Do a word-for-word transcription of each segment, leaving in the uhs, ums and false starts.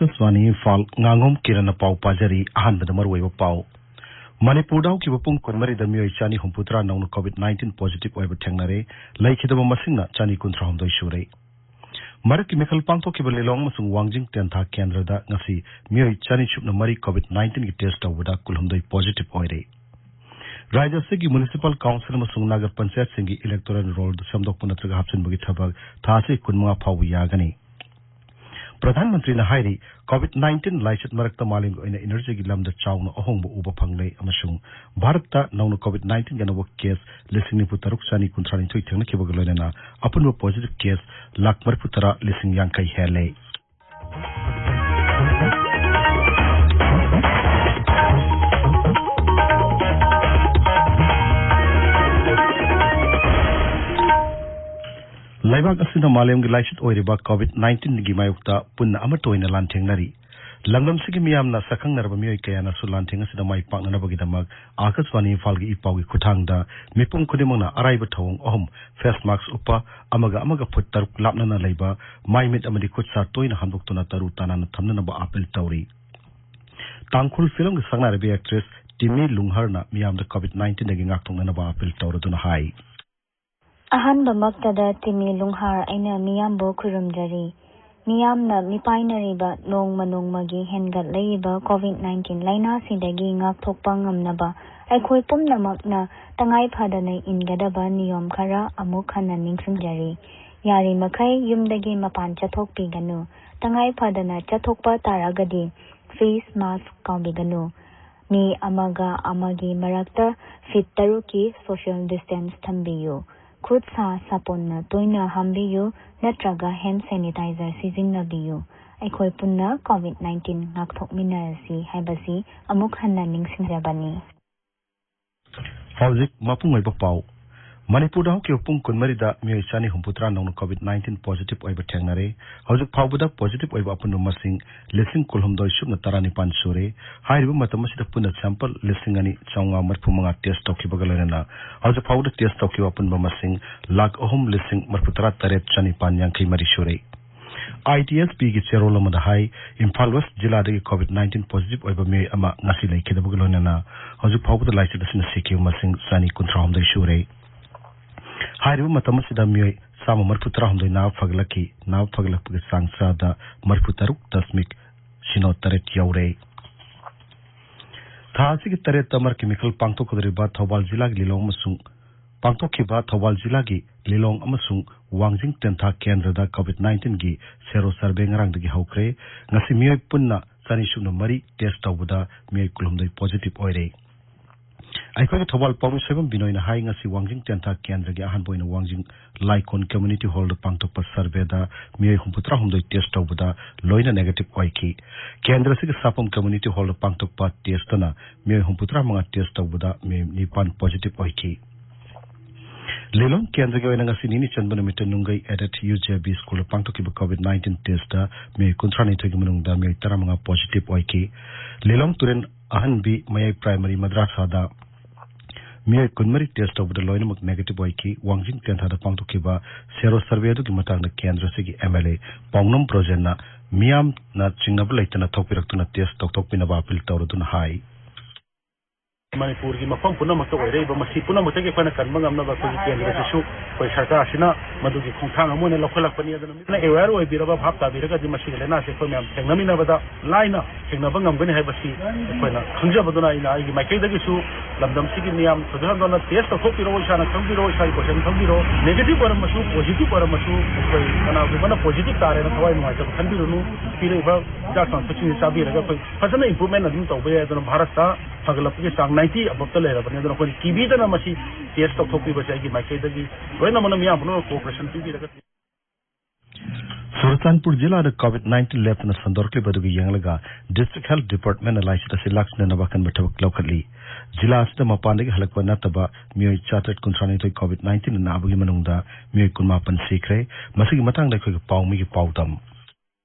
ꯑꯥꯀꯥꯁꯕꯥꯅꯤ ꯏꯝꯐꯥꯜ, ꯉꯥꯉꯣꯝ ꯀꯤꯔꯟꯅ ꯄꯥꯎ ꯄꯥꯖꯔꯤ꯫ ꯑꯍꯥꯟꯕꯗ ꯃꯔꯨꯑꯣꯏꯕ ꯄꯥꯎ꯫ ꯃꯅꯤꯄꯨꯔꯗ ꯍꯧꯈꯤꯕ ꯄꯨꯡ ꯀꯨꯟꯃꯔꯤꯗ ꯃꯤꯑꯣꯏ ꯆꯅꯤ ꯍꯨꯝꯐꯨꯇꯔꯥ ꯅꯧꯅ COVID nineteen positive ꯑꯣꯏꯕ ꯊꯦꯡꯅꯔꯦ꯫ ꯂꯩꯈꯤꯗꯕ ꯃꯁꯤꯡꯅ ꯆꯅꯤ ꯀꯨꯟꯊ꯭ꯔꯥꯍꯨꯝꯗꯣꯏ ꯁꯨꯔꯦ꯫ ꯃꯔꯛꯀꯤ ꯃꯤꯈꯜ ꯄꯥꯡꯊꯣꯛꯈꯤꯕ ꯂꯤꯂꯣꯡ ꯑꯃꯁꯨꯡ ꯋꯥꯡꯖꯤꯡ ꯇꯦꯟꯊꯥ ꯀꯦꯟꯗ꯭ꯔꯗ ꯉꯁꯤ ꯃꯤꯑꯣꯏ ꯆꯅꯤ ꯁꯨꯞꯅ ꯃꯔꯤ COVID nineteen ꯒꯤ test ꯇꯧꯕꯗ ꯀꯨꯟꯍꯨꯝꯗꯣꯏ positive ꯑꯣꯏꯔꯦ꯫ ꯔꯥꯖ꯭ꯌ ꯑꯁꯤꯒꯤ municipal council ꯑꯃꯁꯨꯡ ꯅꯒꯔ ꯄꯟꯆꯥꯌꯠꯁꯤꯡꯒꯤ electoral roll ꯁꯦꯝꯗꯣꯛꯄ ꯅꯠꯇ꯭ꯔꯒ ꯍꯥꯞꯆꯤꯟꯕꯒꯤ ꯊꯕꯛ ꯊꯥ ꯑꯁꯤꯒꯤ ꯀꯨꯟꯃꯉꯥ ꯐꯥꯎꯕ ꯌꯥꯒꯅꯤ꯫ ꯄ꯭ꯔꯙꯥꯟ ꯃꯟꯇ꯭ꯔꯤꯅ ꯍꯥꯏꯔꯤ, COVID nineteen ꯂꯥꯏꯆꯠ ꯃꯔꯛꯇ ꯃꯥꯂꯦꯝꯒꯤ ꯑꯣꯏꯅ energy ꯒꯤ ꯂꯝꯗ ꯆꯥꯎꯅ ꯑꯍꯣꯡꯕ ꯎꯕ ꯐꯪꯂꯦ ꯑꯃꯁꯨꯡ ꯚꯥꯔꯠꯇ ꯅꯧꯅ COVID nineteen ꯒꯤ ꯑꯅꯧꯕ case ꯂꯤꯁꯤꯡ ꯅꯤꯐꯨ ꯇꯔꯨꯛ ꯆꯅꯤ ꯀꯨꯟꯊ꯭ꯔꯥ ꯅꯤꯊꯣꯏ ꯊꯦꯡꯅꯈꯤꯕꯒ ꯂꯣꯏꯅꯅ ꯑꯄꯨꯟꯕ positive case ꯂꯥꯈ ꯃꯔꯤꯐꯨ ꯇꯔꯥ ꯂꯤꯁꯤꯡ ꯌꯥꯡꯈꯩ ꯍꯦꯜꯂꯦ꯫ ꯂꯩꯕꯥꯛ ꯑꯁꯤꯅ ꯃꯥꯂꯦꯝꯒꯤ ꯂꯥꯏꯆꯠ ꯑꯣꯏꯔꯤꯕ COVID nineteen ꯒꯤ ꯃꯥꯌꯣꯛꯇ ꯄꯨꯟꯅ ꯑꯃꯠꯇ ꯑꯣꯏꯅ ꯂꯥꯟꯊꯦꯡꯅꯔꯤ꯫ ꯂꯝꯗꯝꯁꯤꯒꯤ ꯃꯤꯌꯥꯝꯅ ꯁꯛꯈꯪꯅꯔꯕ ꯃꯤꯑꯣꯏ ꯀꯌꯥꯅꯁꯨ ꯂꯥꯟꯊꯦꯡ ꯑꯁꯤꯗ ꯃꯥꯏ ꯄꯥꯛꯅꯅꯕꯒꯤꯗꯃꯛ ꯑꯥꯀꯥꯁꯕꯥꯅꯤ ꯏꯝꯐꯥꯜꯒꯤ ꯏ ꯄꯥꯎꯒꯤ ꯈꯨꯠꯊꯥꯡꯗ ꯃꯤꯄꯨꯝ ꯈꯨꯗꯤꯡꯃꯛꯅ ꯑꯔꯥꯏꯕ ꯊꯧꯑꯣꯡ ꯑꯍꯨꯝ, face mask ꯎꯞꯄ, ꯑꯃꯒ ꯑꯃꯒ ꯐꯨꯠ ꯇꯔꯨꯛ ꯂꯥꯞꯅꯅ ꯂꯩꯕ, ꯃꯥꯏ ꯃꯤꯠ ꯑꯃꯗꯤ ꯈꯨꯠ ꯁꯥ ꯇꯣꯏꯅ ꯍꯥꯝꯗꯣꯛꯇꯨꯅ ꯇꯔꯨ ꯇꯅꯥꯟꯅ ꯊꯝꯅꯅꯕ ꯑꯥꯄꯤꯜ ꯇꯧꯔꯤ꯫ ꯇꯥꯡꯈꯨꯜ ꯐꯤꯂꯝꯒꯤ ꯁꯛꯅꯥꯏꯔꯕꯤ actress ꯇꯤꯃꯤ ꯂꯨꯡꯍꯔꯅ ꯃꯤꯌꯥꯝꯗ COVID nineteen ꯗꯒꯤ ꯉꯥꯛꯊꯣꯛꯅꯅꯕ ꯑꯥꯄꯤꯜ ꯇꯧꯔꯗꯨꯅ ꯍꯥꯏ꯫ ꯑꯍꯥꯟꯕꯃꯛꯇꯗ ꯇꯤꯃꯤ ꯂꯨꯡꯍꯥꯔ ꯑꯩꯅ ꯃꯤꯌꯥꯝꯕꯨ ꯈꯨꯔꯨꯝꯖꯔꯤ꯫ ꯃꯤꯌꯥꯝꯅ ꯃꯤꯄꯥꯏꯅꯔꯤꯕ ꯅꯣꯡꯃ ꯅꯣꯡꯃꯒꯤ ꯍꯦꯟꯒꯠꯂꯛꯏꯕ COVID nineteen ꯂꯥꯏꯅꯥꯁꯤꯗꯒꯤ ꯉꯥꯛꯊꯣꯛꯄ ꯉꯝꯅꯕ ꯑꯩꯈꯣꯏ ꯄꯨꯝꯅꯃꯛꯅ ꯇꯉꯥꯏ ꯐꯗꯅ ꯏꯟꯒꯗꯕ ꯅꯤꯌꯣꯝ ꯈꯔ ꯑꯃꯨꯛ ꯍꯟꯅ ꯅꯤꯡꯁꯤꯡꯖꯔꯤ꯫ ꯌꯥꯔꯤꯃꯈꯩ ꯌꯨꯝꯗꯒꯤ ꯃꯄꯥꯟ ꯆꯠꯊꯣꯛꯄꯤꯒꯅꯨ꯫ ꯇꯉꯥꯏ ꯐꯗꯅ ꯆꯠꯊꯣꯛꯄ ꯇꯥꯔꯒꯗꯤ face mask ꯀꯥꯎꯕꯤꯒꯅꯨ꯫ ꯃꯤ ꯑꯃꯒ ꯑꯃꯒꯤ ꯃꯔꯛꯇ feet ꯇꯔꯨꯛꯀꯤ social distance ꯊꯝꯕꯤꯌꯨ꯫ ꯈꯨꯠ ꯁꯥ ꯁꯥꯄꯣꯟꯅ ꯇꯣꯏꯅ ꯍꯥꯝꯕꯤꯌꯨ ꯅꯠꯇ꯭ꯔꯒ hand sanitizer ꯁꯤꯖꯤꯟꯅꯕꯤꯌꯨ꯫ ꯑꯩꯈꯣꯏ ꯄꯨꯟꯅ COVID nineteen ꯉꯥꯛꯊꯣꯛꯃꯤꯟꯅꯔꯁꯤ ꯍꯥꯏꯕꯁꯤ ꯑꯃꯨꯛ ꯍꯟꯅ ꯅꯤꯡꯁꯤꯡꯖꯕꯅꯤ꯫ ꯍꯧꯖꯤꯛ ꯃꯄꯨꯡ ꯑꯣꯏꯕ ꯄꯥꯎ꯫ ꯃꯅꯤꯄꯨꯔꯗ ꯍꯧꯈꯤꯕ ꯄꯨꯡ ꯀꯨꯟꯃꯔꯤꯗ ꯃꯤꯑꯣꯏ ꯆꯅꯤ ꯍꯨꯝꯐꯨꯇꯔꯥ ꯅꯧꯅ COVID nineteen positive ꯑꯣꯏꯕ ꯊꯦꯡꯅꯔꯦ꯫ ꯍꯧꯖꯤꯛ ꯐꯥꯎꯕꯗ positive ꯑꯣꯏꯕ ꯑꯄꯨꯟꯕ ꯃꯁꯤꯡ ꯂꯤꯁꯤꯡ ꯀꯨꯟꯍꯨꯝꯗꯣꯏ ꯁꯨꯞꯅ ꯇꯔꯥꯅꯤꯄꯥꯟ ꯁꯨꯔꯦ꯫ ꯍꯥꯏꯔꯤꯕ ꯃꯇꯝ ꯑꯁꯤꯗ ꯄꯨꯟꯅ sample ꯂꯤꯁꯤꯡ ꯑꯅꯤ ꯆꯥꯝꯃꯉꯥ ꯃꯔꯤꯐꯨ ꯃꯉꯥ test ꯇꯧꯈꯤꯕꯒ ꯂꯣꯏꯅꯅ ꯍꯧꯖꯤꯛ ꯐꯥꯎꯕꯗ test ꯇꯧꯈꯤꯕ ꯑꯄꯨꯟꯕ ꯃꯁꯤꯡ ꯂꯥꯈ ꯑꯍꯨꯝ ꯂꯤꯁꯤꯡ ꯃꯔꯤꯐꯨ ꯇꯔꯥ ꯇꯔꯦꯠ ꯆꯅꯤꯄꯥꯟ ꯌꯥꯡꯈꯩ ꯃꯔꯤ ꯁꯨꯔꯦ꯫ ꯑꯥꯏ ꯇꯤ ꯑꯦꯁ ꯄꯤꯒꯤ ꯆꯦꯔꯣꯜ ꯑꯃꯗ ꯍꯥꯏ, ꯏꯝꯐꯥꯜ ꯋꯦꯁ ꯖꯤꯂꯥꯗꯒꯤ COVID nineteen positive ꯑꯣꯏꯕ ꯃꯤꯑꯣꯏ ꯑꯃ ꯉꯁꯤ ꯂꯩꯈꯤꯗꯕꯒ ꯂꯣꯏꯅꯅ ꯍꯧꯖꯤꯛ ꯐꯥꯎꯕꯗ ꯂꯥꯏꯆꯠ ꯑꯁꯤꯅ ꯁꯤꯈꯤꯕ ꯃꯁꯤꯡ ꯆꯅꯤ ꯀꯨꯟꯊ꯭ꯔꯥꯍꯨꯝꯗꯣꯏ ꯁꯨꯔꯦ꯫ ꯍꯥꯏꯔꯤꯕ ꯃꯇꯝ ꯑꯁꯤꯗ ꯃꯤꯑꯣꯏ ꯆꯥꯝꯃ ꯃꯔꯤꯐꯨ ꯇꯔꯥꯍꯨꯝꯗꯣꯏ ꯅꯥꯕ ꯐꯒꯠꯂꯛꯈꯤ꯫ ꯅꯥꯕ ꯐꯒꯠꯂꯛꯄꯒꯤ ꯆꯥꯡ ꯆꯥꯗ ꯃꯔꯤꯐꯨ ꯇꯔꯨꯛ ꯗꯁꯃꯤꯛ ꯁꯤꯅꯣ ꯇꯔꯦꯠ ꯌꯧꯔꯦ꯫ ꯊꯥ ꯑꯁꯤꯒꯤ ꯇꯔꯦꯠꯇ ꯃꯔꯛꯀꯤ ꯃꯤꯈꯜ ꯄꯥꯡꯊꯣꯛꯀꯗꯧꯔꯤꯕ ꯊꯧꯕꯥꯜ ꯖꯤꯂꯥꯒꯤ ꯂꯤꯂꯣꯡ ꯑꯃꯁꯨꯡ ꯄꯥꯡꯊꯣꯛꯈꯤꯕ ꯊꯧꯕꯥꯜ ꯖꯤꯂꯥꯒꯤ ꯂꯤꯂꯣꯡ ꯑꯃꯁꯨꯡ ꯋꯥꯡꯖꯤꯡ ꯇꯦꯟꯊꯥ ꯀꯦꯟꯗ꯭ꯔꯗ COVID nineteenꯒꯤ ꯁꯦꯔꯣ ꯁꯔꯚꯦ ꯉꯔꯥꯡꯗꯒꯤ ꯍꯧꯈ꯭ꯔꯦ꯫ ꯉꯁꯤ ꯃꯤꯑꯣꯏ ꯄꯨꯟꯅ ꯆꯅꯤ ꯁꯨꯞꯅ ꯃꯔꯤ ꯇꯦꯁ ꯇꯧꯕꯗ ꯃꯤꯑꯣꯏ ꯀꯨꯟꯍꯨꯝꯗꯣꯏ positive ꯑꯣꯏꯔꯦ꯫ ꯑꯩꯈꯣꯏꯒꯤ ꯊꯧꯕꯥꯜ ꯄꯥꯎꯃꯤ ꯁꯣꯏꯕꯝ ꯕꯤꯅꯣꯏꯅ ꯍꯥꯏ, ꯉꯁꯤ ꯋꯥꯡꯖꯤꯡ ꯇꯦꯟꯊꯥ ꯀꯦꯟꯗ꯭ꯔꯒꯤ ꯑꯍꯥꯟꯕ ꯑꯣꯏꯅ ꯋꯥꯡꯖꯤꯡ ꯂꯥꯏꯀꯣꯟ ꯀꯝꯃ꯭ꯌꯨꯅꯤꯇꯤ ꯍꯣꯜꯗ ꯄꯥꯡꯊꯣꯛꯄ ꯁꯔꯚꯦꯗ ꯃꯤꯑꯣꯏ ꯍꯨꯝꯐꯨꯇꯔꯥꯍꯨꯝꯗꯣꯏ ꯇꯦꯁ ꯇꯧꯕꯗ ꯂꯣꯏꯅ ꯅꯦꯒꯦꯇꯤꯚ ꯑꯣꯏꯈꯤ꯫ ꯀꯦꯟꯗ꯭ꯔ ꯑꯁꯤꯒꯤ ꯁꯥꯐꯝ ꯀꯝꯃ꯭ꯌꯨꯅꯤꯇꯤ ꯍꯣꯜꯗ ꯄꯥꯡꯊꯣꯛꯄ ꯇꯦꯁꯇꯅ ꯃꯤꯑꯣꯏ ꯍꯨꯝꯐꯨꯇꯔꯥꯃꯉꯥ ꯇꯦꯁ ꯇꯧꯕꯗ ꯃꯤꯑꯣꯏ ꯅꯤꯄꯥꯟ positive ꯑꯣꯏꯈꯤ꯫ ꯂꯤꯂꯣꯡ ꯀꯦꯟꯗ꯭ꯔꯒꯤ ꯑꯣꯏꯅ ꯉꯁꯤ ꯅꯤꯅꯤ ꯆꯟꯕ ꯅꯨꯃꯤꯠꯇ ꯅꯨꯡꯒꯩ Aided U J B ꯁ꯭ꯀꯨꯜꯗ ꯄꯥꯡꯊꯣꯛꯈꯤꯕ COVID nineteen ꯇꯦꯁꯇ ꯃꯤꯑꯣꯏ ꯀꯨꯟꯊ꯭ꯔꯥꯅꯤꯊꯣꯏꯒꯤ ꯃꯅꯨꯡꯗ ꯃꯤꯑꯣꯏ ꯇꯔꯥꯃꯉꯥ positive ꯑꯣꯏꯈꯤ꯫ ꯂꯤꯂꯣꯡ ꯇꯨꯔꯦꯜ ꯑꯍꯟꯕꯤ ꯃꯌꯥꯏ ꯄ꯭ꯔꯥꯏꯃꯔꯤ ꯃꯗ꯭ꯔꯥꯁꯥꯗ ꯃꯤꯑꯣꯏ ꯀꯨꯟꯃꯔꯤ ꯇꯦꯁ ꯇꯧꯕꯗ ꯂꯣꯏꯅꯃꯛ ꯅꯦꯒꯦꯇꯤꯚ ꯑꯣꯏꯈꯤ꯫ ꯋꯥꯡꯖꯤꯡ ꯇꯦꯟꯊꯥꯗ ꯄꯥꯡꯊꯣꯛꯈꯤꯕ ꯁꯦꯔꯣ ꯁꯔꯚꯦ ꯑꯗꯨꯒꯤ ꯃꯇꯥꯡꯗ ꯀꯦꯟꯗ꯭ꯔ ꯑꯁꯤꯒꯤ M L A ꯄꯥꯎꯅꯝ ꯕ꯭ꯔꯣꯖꯦꯟꯅ ꯃꯤꯌꯥꯝꯅ ꯆꯤꯡꯅꯕ ꯂꯩꯇꯅ ꯊꯣꯛꯄꯤꯔꯛꯇꯨꯅ ꯇꯦꯁ ꯇꯧꯊꯣꯛꯄꯤꯅꯕ ꯑꯄꯤꯜ ꯇꯧꯔꯗꯨꯅ ꯍꯥꯏ꯫ ꯃꯅꯤꯄꯨꯔꯒꯤ ꯃꯐꯝ ꯄꯨꯝꯅꯃꯛꯇ ꯑꯣꯏꯔꯛꯏꯕ ꯃꯁꯤ ꯄꯨꯝꯅꯃꯛꯇꯒꯤ ꯑꯩꯈꯣꯏꯅ ꯀꯟꯕ ꯉꯝꯅꯕ ꯑꯩꯈꯣꯏꯒꯤ ꯀꯦꯟꯗ꯭ꯔꯁꯤꯁꯨ ꯑꯩꯈꯣꯏ ꯁꯔꯀꯥꯔꯁꯤꯅ ꯃꯗꯨꯒꯤ ꯈꯣꯡꯊꯥꯡ ꯑꯃ ꯑꯣꯏꯅ ꯂꯧꯈꯠꯂꯛꯄꯅꯤ꯫ ꯑꯗꯨꯅ ꯃꯤꯅ ꯑꯦꯋꯦꯌꯔ ꯑꯣꯏꯕꯤꯔꯕ, ꯚꯥꯞ ꯇꯥꯕꯤꯔꯒꯗꯤ ꯃꯁꯤꯒꯤ ꯂꯥꯏꯅꯥꯁꯤ ꯑꯩꯈꯣꯏ ꯃꯌꯥꯝ ꯊꯦꯡꯅꯃꯤꯟꯅꯕꯗ ꯂꯥꯏꯅ ꯊꯦꯡꯅꯕ ꯉꯝꯒꯅꯤ ꯍꯥꯏꯕꯁꯤ ꯑꯩꯈꯣꯏꯅ ꯈꯪꯖꯕꯗꯨꯅ ꯑꯩꯅ ꯑꯩꯒꯤ ꯃꯥꯏꯀꯩꯗꯒꯤꯁꯨ ꯂꯝꯗꯝꯁꯤꯒꯤ ꯃꯤꯌꯥꯝ ꯊꯣꯏꯗꯣꯛ ꯍꯦꯟꯗꯣꯛꯅ ꯇꯦꯁ ꯇꯧꯊꯣꯛꯄꯤꯔꯣ, ꯏꯁꯥꯅ ꯈꯪꯕꯤꯔꯣ, ꯏꯁꯥꯒꯤ ꯄꯣꯠꯁꯦꯟ ꯈꯪꯕꯤꯔꯣ꯫ ꯅꯦꯒꯦꯇꯤꯚ ꯑꯣꯏꯔꯝꯃꯁꯨ, ꯄꯣꯖꯤꯇꯤꯚ ꯑꯣꯏꯔꯝꯃꯁꯨ, ꯑꯩꯈꯣꯏ ꯀꯅꯥꯒꯨꯝꯕꯅ ꯄꯣꯖꯤꯇꯤꯚ ꯇꯥꯔꯦꯅ ꯊꯋꯥꯏ ꯅꯨꯡꯉꯥꯏꯇꯕ ꯈꯟꯕꯤꯔꯨꯅꯨ꯫ ꯄꯤꯔꯛꯏꯕ ꯍꯤꯗꯥꯛ ꯆꯥꯡꯊꯛꯁꯤꯡꯁꯤ ꯆꯥꯕꯤꯔꯒ ꯑꯩꯈꯣꯏ ꯐꯖꯅ ꯏꯝꯄ꯭ꯔꯨꯚꯃꯦꯟ ꯑꯗꯨꯝ ꯇꯧꯕ ꯌꯥꯏ꯫ ꯑꯗꯨꯅ ꯚꯥꯔꯠꯇ ꯐꯒꯠꯂꯛꯄꯒꯤ ꯆꯥꯡ ꯅꯥꯏꯟꯇꯤ ꯑꯕꯞꯇ ꯂꯩꯔꯕꯅꯤ꯫ ꯑꯗꯨꯅ ꯑꯩꯈꯣꯏꯅ ꯀꯤꯕꯤꯗꯅ ꯃꯁꯤ ꯇꯦꯁ ꯇꯧꯊꯣꯛꯄꯤꯕꯁꯦ ꯑꯩꯒꯤ ꯃꯥꯏꯀꯩꯗꯒꯤ ꯂꯣꯏꯅꯃꯛꯅ ꯃꯤꯌꯥꯝ ꯄꯨꯝꯅꯃꯛ ꯀꯣꯑꯣꯄꯔꯦꯁꯟ ꯄꯤꯕꯤꯔꯒ ꯆꯨꯔꯆꯥꯟꯄꯨꯔ ꯖꯤꯂꯥꯗ COVID nineteen ꯂꯦꯞꯇꯅ ꯁꯟꯗꯣꯔꯛꯂꯤꯕ ꯑꯗꯨꯒ ꯌꯦꯡꯂꯒ District Health Departmentꯅ ꯂꯥꯏꯆꯠ ꯑꯁꯤ ꯂꯥꯛꯁꯤꯟꯅꯅꯕ ꯑꯀꯟꯕ ꯊꯕꯛ ꯂꯧꯈꯠꯂꯤ꯫ ꯖꯤꯂꯥ ꯑꯁꯤꯗ ꯃꯄꯥꯟꯗꯒꯤ ꯍꯜꯂꯛꯄ ꯅꯠꯇꯕ ꯃꯤꯑꯣꯏ ꯆꯥꯇ꯭ꯔꯦꯠ ꯀꯨꯟꯊ꯭ꯔꯥꯅꯤꯊꯣꯏ COVID nineteenꯅ ꯅꯥꯕꯒꯤ ꯃꯅꯨꯡꯗ ꯃꯤꯑꯣꯏ ꯀꯨꯟꯃꯥꯄꯟ ꯁꯤꯈ꯭ꯔꯦ꯫ ꯃꯁꯤꯒꯤ ꯃꯇꯥꯡꯗ ꯑꯩꯈꯣꯏꯒꯤ ꯄꯥꯎꯃꯤꯒꯤ ꯄꯥꯎꯗꯝ꯫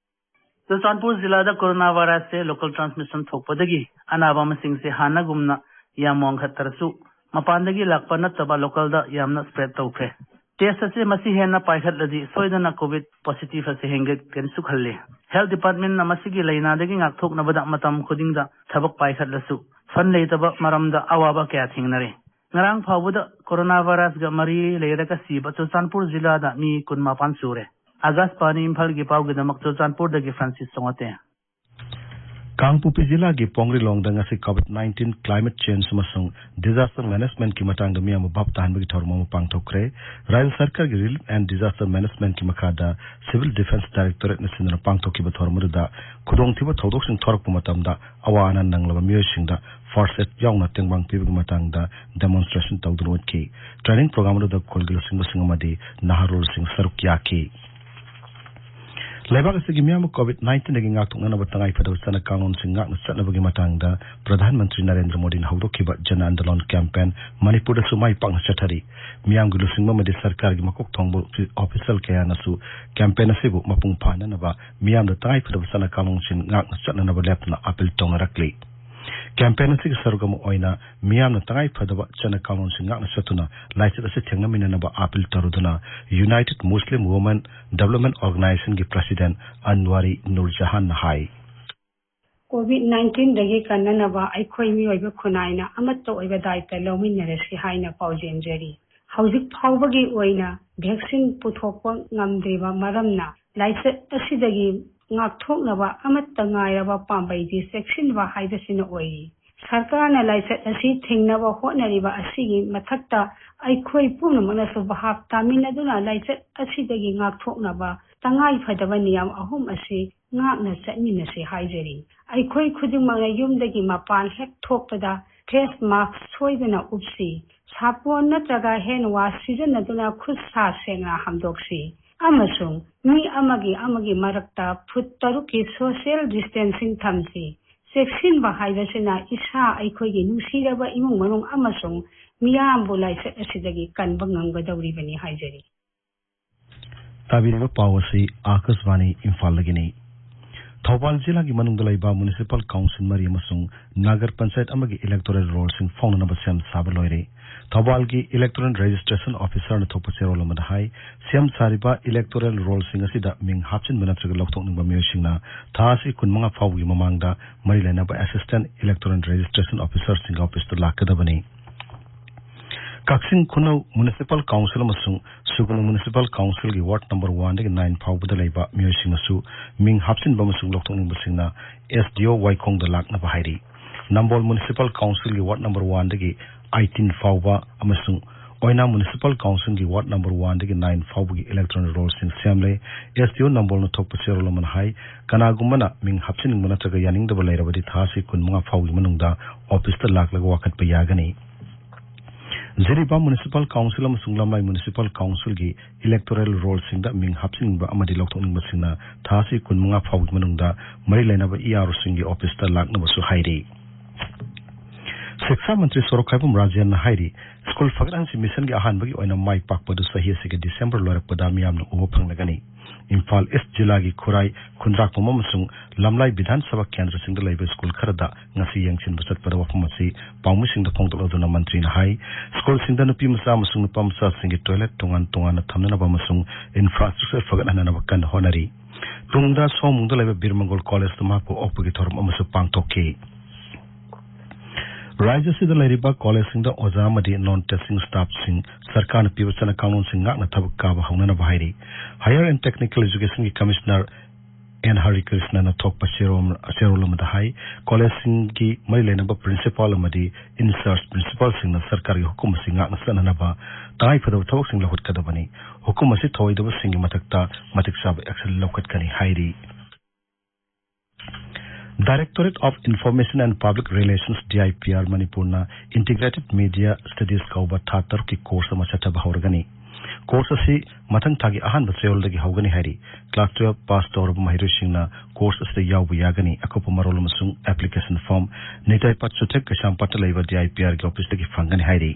ꯆꯨꯔꯆꯥꯟꯄꯨꯔ ꯖꯤꯂꯥꯗ ꯀꯣꯔꯣꯅꯥ ꯚꯥꯏꯔꯁꯁꯦ ꯂꯣꯀꯦꯜ ꯇ꯭ꯔꯥꯟꯁꯃꯤꯁꯟ ꯊꯣꯛꯄꯗꯒꯤ ꯑꯅꯥꯕ ꯃꯁꯤꯡꯁꯦ ꯍꯥꯟꯅꯒꯨꯝꯅ ꯌꯥꯝ ꯋꯥꯡꯈꯠꯇ꯭ꯔꯁꯨ, ꯃꯄꯥꯟꯗꯒꯤ ꯂꯥꯛꯄ ꯅꯠꯇꯕ ꯂꯣꯀꯦꯜꯗ ꯌꯥꯝꯅ ꯁ꯭ꯄ꯭ꯔꯦꯗ ꯇꯧꯈ꯭ꯔꯦ꯫ Test ꯑꯁꯤ ꯃꯁꯤ ꯍꯦꯟꯅ ꯄꯥꯏꯈꯠꯂꯗꯤ ꯁꯣꯏꯗꯅ COVID positive ꯑꯁꯤ ꯍꯦꯟꯒꯠꯀꯅꯤꯁꯨ ꯈꯜꯂꯤ꯫ Health Department ꯅ ꯃꯁꯤꯒꯤ ꯂꯥꯏꯅꯥꯗꯒꯤ ꯉꯥꯛꯊꯣꯛꯅꯕꯗ ꯃꯇꯝ ꯈꯨꯗꯤꯡꯗ ꯊꯕꯛ ꯄꯥꯏꯈꯠꯂꯁꯨ ꯐꯟ ꯂꯩꯇꯕ ꯃꯔꯝꯗ ꯑꯋꯥꯕ ꯀꯌꯥ ꯊꯦꯡꯅꯔꯤ꯫ ꯉꯔꯥꯡ ꯐꯥꯎꯕꯗ ꯀꯣꯔꯣꯅꯥ ꯚꯥꯏꯔꯁꯒ ꯃꯔꯤ ꯂꯩꯔꯒ ꯁꯤꯕ ꯆꯨꯔꯆꯥꯟꯄꯨꯔ ꯖꯤꯂꯥꯗ ꯃꯤ ꯀꯨꯟꯃꯥꯄꯟ ꯁꯨꯔꯦ꯫ ꯑꯥꯀꯥꯁꯕꯥꯅꯤ ꯏꯝꯐꯥꯜꯒꯤ ꯄꯥꯎꯒꯤꯗꯃꯛ ꯆꯨꯔꯆꯥꯟꯄꯨꯔꯗꯒꯤ ꯐ꯭ꯔꯥꯟꯁꯤꯁ ꯆꯣꯉꯥꯇꯦ꯫ ꯀꯥꯡꯄꯣꯛꯄꯤ ꯖꯤꯂꯥꯒꯤ ꯄꯣꯡꯔꯤꯂꯣꯡꯗ ꯉꯁꯤ COVID nineteen, climate change ꯑꯃꯁꯨꯡ disaster management ꯀꯤ ꯃꯇꯥꯡꯗ ꯃꯤꯌꯥꯝꯕꯨ ꯚꯥꯞ ꯇꯥꯍꯟꯕꯒꯤ ꯊꯧꯔꯝ ꯑꯃ ꯄꯥꯡꯊꯣꯛꯈ꯭ꯔꯦ꯫ ꯔꯥꯖ꯭ꯌ ꯁꯔꯀꯥꯔꯒꯤ Relief and Disaster Management ꯀꯤ ꯃꯈꯥꯗ Civil Defence Directorate ꯅ ꯁꯤꯟꯗꯨꯅ ꯄꯥꯡꯊꯣꯛꯈꯤꯕ ꯊꯧꯔꯝ ꯑꯗꯨꯗ ꯈꯨꯗꯣꯡꯊꯤꯕ ꯊꯧꯗꯣꯛꯁꯤꯡ ꯊꯣꯔꯛꯄ ꯃꯇꯝꯗ ꯑꯋꯥ ꯑꯅꯥ ꯅꯪꯂꯕ ꯃꯤꯑꯣꯏꯁꯤꯡꯗ first aid ꯌꯥꯎꯅ ꯇꯦꯡꯕꯥꯡ ꯄꯤꯕꯒꯤ ꯃꯇꯥꯡꯗ demonstration ꯇꯧꯗꯨꯅ ꯎꯠꯈꯤ꯫ Training program ꯑꯗꯨꯗ ꯈꯨꯜꯒꯤ ꯂꯨꯆꯤꯡꯕꯁꯤꯡ ꯑꯃꯗꯤ ꯅꯍꯥꯔꯣꯜꯁꯤꯡ ꯁꯔꯨꯛ ꯌꯥꯈꯤ꯫ ꯂꯩꯕꯥꯛ ꯑꯁꯤꯒꯤ ꯃꯤꯌꯥꯝꯕꯨ COVID nineteen ꯗꯒꯤ ꯉꯥꯛꯊꯣꯛꯅꯅꯕ ꯇꯉꯥꯏ ꯐꯗꯕ ꯆꯠꯅ ꯀꯥꯡꯂꯣꯟꯁꯤꯡ ꯉꯥꯛꯅ ꯆꯠꯅꯕꯒꯤ ꯃꯇꯥꯡꯗ ꯄ꯭ꯔꯙꯥꯟ ꯃꯟꯇ꯭ꯔꯤ ꯅꯔꯦꯟꯗ꯭ꯔ ꯃꯣꯗꯤꯅ ꯍꯧꯗꯣꯛꯈꯤꯕ ꯖꯟ ꯑꯟꯗꯣꯂꯟ campaign ꯃꯅꯤꯄꯨꯔꯗꯁꯨ ꯃꯥꯏ ꯄꯥꯛꯅ ꯆꯠꯊꯔꯤ꯫ ꯃꯤꯌꯥꯝꯒꯤ ꯂꯨꯆꯤꯡꯕ ꯑꯃꯗꯤ ꯁꯔꯀꯥꯔꯒꯤ ꯃꯀꯣꯛ ꯊꯣꯡꯕ official ꯀꯌꯥꯅꯁꯨ campaign ꯑꯁꯤꯕꯨ ꯃꯄꯨꯡ ꯐꯥꯅꯅꯕ ꯃꯤꯌꯥꯝꯗ ꯇꯉꯥꯏ ꯐꯗꯕ ꯆꯠꯅ ꯀꯥꯡꯂꯣꯟꯁꯤꯡ ꯉꯥꯛꯅ ꯆꯠꯅꯅꯕ ꯂꯦꯞꯇꯅ appeal ꯇꯧꯅꯔꯛꯂꯤ꯫ Campaign ꯑꯁꯤꯒꯤ ꯁꯔꯨꯛ ꯑꯃ ꯑꯣꯏꯅ ꯃꯤꯌꯥꯝꯅ ꯇꯉꯥꯏ ꯐꯗꯕ ꯆꯠꯅ ꯀꯥꯡꯂꯣꯟꯁꯤꯡ ꯉꯥꯛꯅ ꯆꯠꯇꯨꯅ ꯂꯥꯏꯆꯠ ꯑꯁꯤ ꯊꯦꯡꯅꯃꯤꯟꯅꯅꯕ appeal ꯇꯧꯔꯗꯨꯅ United Muslim Women Development Organization ꯒꯤ president ꯑꯟꯋꯥꯔꯤ ꯅꯨꯔꯖꯍꯥꯟꯅ ꯍꯥꯏ꯫ COVID nineteen ꯗꯒꯤ ꯀꯟꯅꯅꯕ ꯑꯩꯈꯣꯏ ꯃꯤꯑꯣꯏꯕ ꯈꯨꯟꯅꯥꯏꯅ ꯑꯃꯠꯇ ꯑꯣꯏꯕ ꯗꯥꯏꯇ ꯂꯧꯃꯤꯟꯅꯔꯁꯤ ꯍꯥꯏꯅ ꯄꯥꯎꯖꯦꯟꯖꯔꯤ꯫ ꯍꯧꯖꯤꯛ ꯐꯥꯎꯕꯒꯤ ꯑꯣꯏꯅ vaccine ꯄꯨꯊꯣꯛꯄ ꯉꯝꯗ꯭ꯔꯤꯕ ꯃꯔꯝꯅ ꯂꯥꯏꯆꯠ ꯑꯁꯤꯗꯒꯤ ꯉꯥꯛꯊꯣꯛꯅꯕ ꯑꯃꯠꯇ ꯉꯥꯏꯔꯕ ꯄꯥꯝꯕꯩꯗꯤ ꯆꯦꯛꯁꯤꯟꯕ ꯍꯥꯏꯕꯁꯤꯅ ꯑꯣꯏꯔꯤ꯫ ꯁꯔꯀꯥꯔꯅ ꯂꯥꯏꯆꯠ ꯑꯁꯤ ꯊꯤꯡꯅꯕ ꯍꯣꯠꯅꯔꯤꯕ ꯑꯁꯤꯒꯤ ꯃꯊꯛꯇ ꯑꯩꯈꯣꯏ ꯄꯨꯝꯅꯃꯛꯅꯁꯨ ꯚꯥꯞ ꯇꯥꯃꯤꯟꯅꯗꯨꯅ ꯂꯥꯏꯆꯠ ꯑꯁꯤꯗꯒꯤ ꯉꯥꯛꯊꯣꯛꯅꯕ ꯇꯉꯥꯏ ꯐꯗꯕ ꯅꯤꯌꯝ ꯑꯍꯨꯝ ꯑꯁꯤ ꯉꯥꯛꯅ ꯆꯠꯃꯤꯟꯅꯁꯤ ꯍꯥꯏꯖꯔꯤ꯫ ꯑꯩꯈꯣꯏ ꯈꯨꯗꯤꯡꯃꯛꯅ ꯌꯨꯝꯗꯒꯤ ꯃꯄꯥꯟ ꯍꯦꯛ ꯊꯣꯛꯄꯗ face mask ꯁꯣꯏꯗꯅ ꯎꯞꯁꯤ꯫ ꯁꯥꯄꯣꯟ ꯅꯠꯇ꯭ꯔꯒ hand wash ꯁꯤꯖꯤꯟꯅꯗꯨꯅ ꯈꯨꯠ ꯁꯥ ꯁꯦꯡꯅ ꯍꯥꯝꯗꯣꯛꯁꯤ꯫ ꯑꯃꯁꯨꯡ ꯃꯤ ꯑꯃꯒꯤ ꯑꯃꯒꯤ ꯃꯔꯛꯇ ꯐꯨꯠ ꯇꯔꯨꯛꯀꯤ social distancing ꯊꯝꯁꯤ꯫ ꯆꯦꯛꯁꯤꯟꯕ ꯍꯥꯏꯕꯁꯤꯅ ꯏꯁꯥ ꯑꯩꯈꯣꯏꯒꯤ ꯅꯨꯡꯁꯤꯔꯕ ꯏꯃꯨꯡ ꯃꯅꯨꯡ ꯑꯃꯁꯨꯡ ꯃꯤꯌꯥꯝꯕꯨ ꯂꯥꯏꯆꯠ ꯑꯁꯤꯗꯒꯤ ꯀꯟꯕ ꯉꯝꯒꯗꯧꯔꯤꯕꯅꯤ ꯍꯥꯏꯖꯔꯤ꯫ ꯇꯥꯕꯤꯔꯤꯕ ꯄꯥꯎ ꯑꯁꯤ ꯑꯥꯀꯥꯁꯕꯥꯅꯤ ꯏꯝꯐꯥꯜꯗꯒꯤꯅꯤ꯫ ꯊꯧꯕꯥꯜ ꯖꯤꯂꯥꯒꯤ ꯃꯅꯨꯡꯗ ꯂꯩꯕ ꯃ꯭ꯌꯨꯅꯤꯁꯤꯄꯥꯜ ꯀꯥꯎꯟꯁꯤꯜ ꯃꯔꯤ ꯑꯃꯁꯨꯡ ꯅꯥꯒꯔ ꯄꯟꯆꯥꯌꯠ ꯑꯃꯒꯤ ꯏꯂꯦꯛꯇꯣꯔꯦꯜ ꯔꯣꯜꯁꯤꯡ ꯐꯥꯎꯅꯅꯕ ꯁꯦꯝ ꯁꯥꯕ ꯂꯣꯏꯔꯦ꯫ ꯊꯧꯕꯥꯜꯒꯤ ꯏꯂꯦꯛꯇꯣꯔꯦꯜ ꯔꯦꯖꯤꯁꯇ꯭ꯔꯦꯁꯟ ꯑꯣꯐꯤꯁꯔꯅ ꯊꯣꯛꯄ ꯆꯦꯔꯣꯜ ꯑꯃꯗ ꯍꯥꯏ, ꯁꯦꯝ ꯁꯥꯔꯤꯕ ꯏꯂꯦꯛꯇꯣꯔꯦꯜ ꯔꯣꯜꯁꯤꯡ ꯑꯁꯤꯗ ꯃꯤꯡ ꯍꯥꯞꯆꯤꯟꯕ ꯅꯠꯇ꯭ꯔꯒ ꯂꯧꯊꯣꯛꯅꯤꯡꯕ ꯃꯤꯑꯣꯏꯁꯤꯡꯅ ꯊꯥ ꯑꯁꯤ ꯀꯨꯟꯃꯉꯥ ꯐꯥꯎꯕꯒꯤ ꯃꯃꯥꯡꯗ ꯃꯔꯤ ꯂꯩꯅꯕ ꯑꯦꯁꯤꯁꯇꯦꯟꯠ ꯏꯂꯦꯛꯇꯣꯔꯦꯜ ꯔꯦꯖꯤꯁꯇ꯭ꯔꯦꯁꯟ ꯑꯣꯐꯤꯁꯔꯁꯤꯡꯒꯤ ꯑꯣꯐꯤꯁꯇ ꯂꯥꯛꯀꯗꯕꯅꯤ꯫ ꯀꯛꯆꯤꯡ ꯈꯨꯅꯧ ꯃ꯭ꯌꯨꯅꯤꯁꯤꯄꯥꯜ ꯀꯥꯎꯟꯁꯤꯜ ꯑꯃꯁꯨꯡ ꯁꯨꯒꯅꯨ ꯃ꯭ꯌꯨꯅꯤꯁꯤꯄꯥꯜ ꯀꯥꯎꯟꯁꯤꯜꯒꯤ ꯋꯥꯔꯗ ꯅꯝꯕꯔ ꯋꯥꯟꯗꯒꯤ ꯅꯥꯏꯟ ꯐꯥꯎꯕꯗ ꯂꯩꯕ ꯃꯤꯑꯣꯏꯁꯤꯡꯅꯁꯨ ꯃꯤꯡ ꯍꯥꯞꯆꯤꯟꯕ ꯑꯃꯁꯨꯡ ꯂꯧꯊꯣꯛꯅꯤꯡꯕꯁꯤꯡꯅ ꯑꯦꯁ ꯗꯤ ꯑꯣ ꯋꯥꯏꯈꯣꯡꯗ ꯂꯥꯛꯅꯕ ꯍꯥꯏꯔꯤ꯫ ꯅꯝꯕꯣꯜ ꯃ꯭ꯌꯨꯅꯤꯁꯤꯄꯥꯜ ꯀꯥꯎꯟꯁꯤꯜꯒꯤ ꯋꯥꯔꯗ ꯅꯝꯕꯔ ꯋꯥꯟꯗꯒꯤ ꯑꯩꯠꯇꯤꯟ ꯐꯥꯎꯕ ꯑꯃꯁꯨꯡ ꯑꯣꯏꯅꯥꯝ ꯃ꯭ꯌꯨꯅꯤꯁꯤꯄꯥꯜ ꯀꯥꯎꯟꯁꯤꯜꯒꯤ ꯋꯥꯔꯗ ꯅꯝꯕꯔ ꯋꯥꯟꯗꯒꯤ ꯅꯥꯏꯟ ꯐꯥꯎꯕꯒꯤ ꯏꯂꯦꯛꯇꯣꯔꯦꯜ ꯔꯣꯜꯁꯤꯡ ꯁꯦꯝꯂꯦ꯫ ꯑꯦꯁ ꯗꯤ ꯑꯣ ꯅꯝꯕꯣꯜꯅ ꯊꯣꯛꯄ ꯆꯦꯔꯣꯜ ꯑꯃꯅ ꯍꯥꯏ, ꯀꯅꯥꯒꯨꯝꯕꯅ ꯃꯤꯡ ꯍꯥꯞꯆꯤꯟꯅꯤꯡꯕ ꯅꯠꯇ꯭ꯔꯒ ꯌꯥꯅꯤꯡꯗꯕ ꯂꯩꯔꯕꯗꯤ ꯊꯥ ꯑꯁꯤ ꯀꯨꯟꯃꯉꯥ ꯐꯥꯎꯒꯤ ꯃꯅꯨꯡꯗ ꯑꯣꯐꯤꯁꯇ ꯂꯥꯛꯂꯒ ꯋꯥꯀꯠꯄ ꯌꯥꯒꯅꯤ꯫ ꯖꯤꯔꯤꯕꯥꯝ ꯃ꯭ꯌꯨꯅꯤꯁꯤꯄꯥꯜ ꯀꯥꯎꯟꯁꯤꯜ ꯑꯃꯁꯨꯡ ꯂꯝꯂꯥꯏ ꯃ꯭ꯌꯨꯅꯤꯁꯤꯄꯥꯜ ꯀꯥꯎꯟꯁꯤꯜꯒꯤ ꯏꯂꯦꯛꯇꯣꯔꯦꯜ ꯔꯣꯜꯁꯤꯡꯗ ꯃꯤꯡ ꯍꯥꯞꯆꯤꯟꯅꯤꯡꯕ ꯑꯃꯗꯤ ꯂꯧꯊꯣꯛꯅꯤꯡꯕꯁꯤꯡꯅ ꯊꯥ ꯑꯁꯤ ꯀꯨꯟꯃꯉꯥ ꯐꯥꯎꯒꯤ ꯃꯅꯨꯡꯗ ꯃꯔꯤ ꯂꯩꯅꯕ ꯏ ꯑꯥꯔ ꯑꯣꯁꯤꯡꯒꯤ ꯑꯣꯐꯤꯁꯇ ꯂꯥꯛꯅꯕꯁꯨ ꯍꯥꯏꯔꯤ꯫ ꯁꯤꯛꯁꯥ ꯃꯟꯇ꯭ꯔꯤ ꯁꯣꯔꯣꯛꯈꯥꯏꯕꯝ ꯔꯥꯖꯦꯟꯅ ꯍꯥꯏꯔꯤ, ꯁ꯭ꯀꯨꯜ ꯐꯒꯠꯍꯟꯁꯤ ꯃꯤꯁꯟꯒꯤ ꯑꯍꯥꯟꯕꯒꯤ ꯑꯣꯏꯅ ꯃꯥꯏ ꯄꯥꯛꯄ ꯑꯗꯨ ꯆꯍꯤ ꯑꯁꯤꯒꯤ ꯗꯤꯁꯦꯝꯕꯔ ꯂꯣꯏꯔꯛꯄꯗ ꯃꯤꯌꯥꯝꯅ ꯎꯕ ꯐꯪꯂꯒꯅꯤ꯫ ꯏꯝꯐꯥꯜ ꯏꯁ ꯖꯤꯂꯥꯒꯤ ꯈꯨꯔꯥꯏ, ꯈꯨꯟꯗ꯭ꯔꯥꯛꯄꯝ ꯑꯃꯁꯨꯡ ꯂꯝꯂꯥꯏ ꯕꯤꯙꯥꯟ ꯁꯚꯥ ꯀꯦꯟꯗ꯭ꯔꯁꯤꯡꯗ ꯂꯩꯕ ꯁ꯭ꯀꯨꯜ ꯈꯔꯗ ꯉꯁꯤ ꯌꯦꯡꯁꯤꯟꯕ ꯆꯠꯄꯗ ꯋꯥꯐꯝ ꯑꯁꯤ ꯄꯥꯎꯃꯤꯁꯤꯡꯗ ꯐꯣꯡꯗꯣꯛꯂꯗꯨꯅ ꯃꯟꯇ꯭ꯔꯤꯅ ꯍꯥꯏ, ꯁ꯭ꯀꯨꯜꯁꯤꯡꯗ ꯅꯨꯄꯤ ꯃꯆꯥ ꯑꯃꯁꯨꯡ ꯅꯨꯄꯥ ꯃꯆꯥꯁꯤꯡꯒꯤ ꯇꯣꯏꯂꯦꯠ ꯇꯣꯉꯥꯟ ꯇꯣꯉꯥꯟꯅ ꯊꯝꯅꯅꯕ ꯑꯃꯁꯨꯡ ꯏꯟꯐ꯭ꯔꯥꯁ꯭ꯇ꯭ꯔꯛꯆꯔ ꯐꯒꯠꯍꯟꯅꯅꯕ ꯀꯟꯅ ꯍꯣꯠꯅꯔꯤ꯫ ꯇꯨꯡꯗ ꯁꯣꯝꯕꯨꯡꯗ ꯂꯩꯕ ꯕꯤꯔ ꯃꯪꯒꯣꯜ ꯀꯣꯂꯦꯖꯇ ꯃꯍꯥꯛꯄꯨ ꯑꯣꯛꯄꯒꯤ ꯊꯧꯔꯝ ꯑꯃꯁꯨ ꯄꯥꯡꯊꯣꯛꯈꯤ꯫ ꯔꯥꯖ꯭ꯌ ꯑꯁꯤꯗ ꯂꯩꯔꯤꯕ ꯀꯣꯂꯦꯖꯁꯤꯡꯗ ꯑꯣꯖꯥ ꯑꯃꯗꯤ ꯅꯣꯟ ꯇꯤꯆꯤꯡ ꯁ꯭ꯇꯥꯐꯁꯤꯡ ꯁꯔꯀꯥꯔꯅ ꯄꯤꯕ ꯆꯠꯅ ꯀꯥꯡꯂꯣꯟꯁꯤꯡ ꯉꯥꯛꯅ ꯊꯕꯛ ꯀꯥꯕ ꯍꯧꯅꯅꯕ ꯍꯥꯏꯔꯤ꯫ ꯍꯥꯌꯔ ꯑꯦꯟ ꯇꯦꯛꯅꯤꯀꯦꯜ ꯑꯦꯖꯨꯀꯦꯁꯟꯒꯤ ꯀꯃꯤꯁꯅꯔ ꯑꯦꯟ ꯍꯔꯤꯀ꯭ꯔꯤꯁꯅꯅ ꯊꯣꯛꯄ ꯆꯦꯔꯣꯜ, ꯆꯦꯔꯣꯜ ꯑꯃꯗ ꯍꯥꯏ, ꯀꯣꯂꯦꯖꯁꯤꯡꯒꯤ ꯃꯔꯤ ꯂꯩꯅꯕ ꯄ꯭ꯔꯤꯟꯁꯤꯄꯥꯜ ꯑꯃꯗꯤ ꯏꯟꯆꯥꯔꯖ ꯄ꯭ꯔꯤꯟꯁꯤꯄꯥꯜꯁꯤꯡꯅ ꯁꯔꯀꯥꯔꯒꯤ ꯍꯨꯀꯨꯝ ꯑꯁꯤ ꯉꯥꯛꯅ ꯆꯠꯅꯅꯕ ꯇꯉꯥꯏꯐꯗꯕ ꯊꯕꯛꯁꯤꯡ ꯂꯧꯈꯠꯀꯗꯕꯅꯤ꯫ ꯍꯨꯀꯨꯝ ꯑꯁꯤ ꯊꯧꯑꯣꯏꯗꯕꯁꯤꯡꯒꯤ ꯃꯊꯛꯇ ꯃꯇꯤꯛ ꯆꯥꯕ ꯑꯦꯛꯁꯟ ꯂꯧꯈꯠꯀꯅꯤ ꯍꯥꯏꯔꯤ꯫ Directorate of Information and Public Relations, D I P R, ꯃꯅꯤꯄꯨꯔꯅ Integrated Media Studies ꯀꯧꯕ ꯊꯥ ꯇꯔꯨꯛꯀꯤ ꯀꯣꯔꯁ ꯑꯃ ꯆꯠꯊꯕ ꯍꯧꯔꯒꯅꯤ꯫ ꯀꯣꯔꯁ ꯑꯁꯤ ꯃꯊꯪ ꯊꯥꯒꯤ ꯑꯍꯥꯟꯕ ꯆꯌꯣꯜꯗꯒꯤ ꯍꯧꯒꯅꯤ ꯍꯥꯏꯔꯤ꯫ ꯀ꯭ꯂꯥꯁ ꯇꯨꯌꯦꯜꯐ ꯄꯥꯁ ꯇꯧꯔꯕ ꯃꯍꯩꯔꯣꯏꯁꯤꯡꯅ ꯀꯣꯔꯁ ꯑꯁꯤꯗ ꯌꯥꯎꯕ ꯌꯥꯒꯅꯤ꯫ ꯑꯀꯨꯞꯄ ꯃꯔꯣꯜ ꯑꯃꯁꯨꯡ ꯑꯦꯄ꯭ꯂꯤꯀꯦꯁꯟ ꯐꯣꯔꯝ ꯅꯤꯇꯥꯏꯄꯥꯠ ꯆꯨꯊꯦꯛ ꯀꯩꯁꯥꯝꯄꯥꯠꯇ ꯂꯩꯕ D I P R ꯒꯤ ꯑꯣꯐꯤꯁꯇꯒꯤ ꯐꯪꯒꯅꯤ ꯍꯥꯏꯔꯤ꯫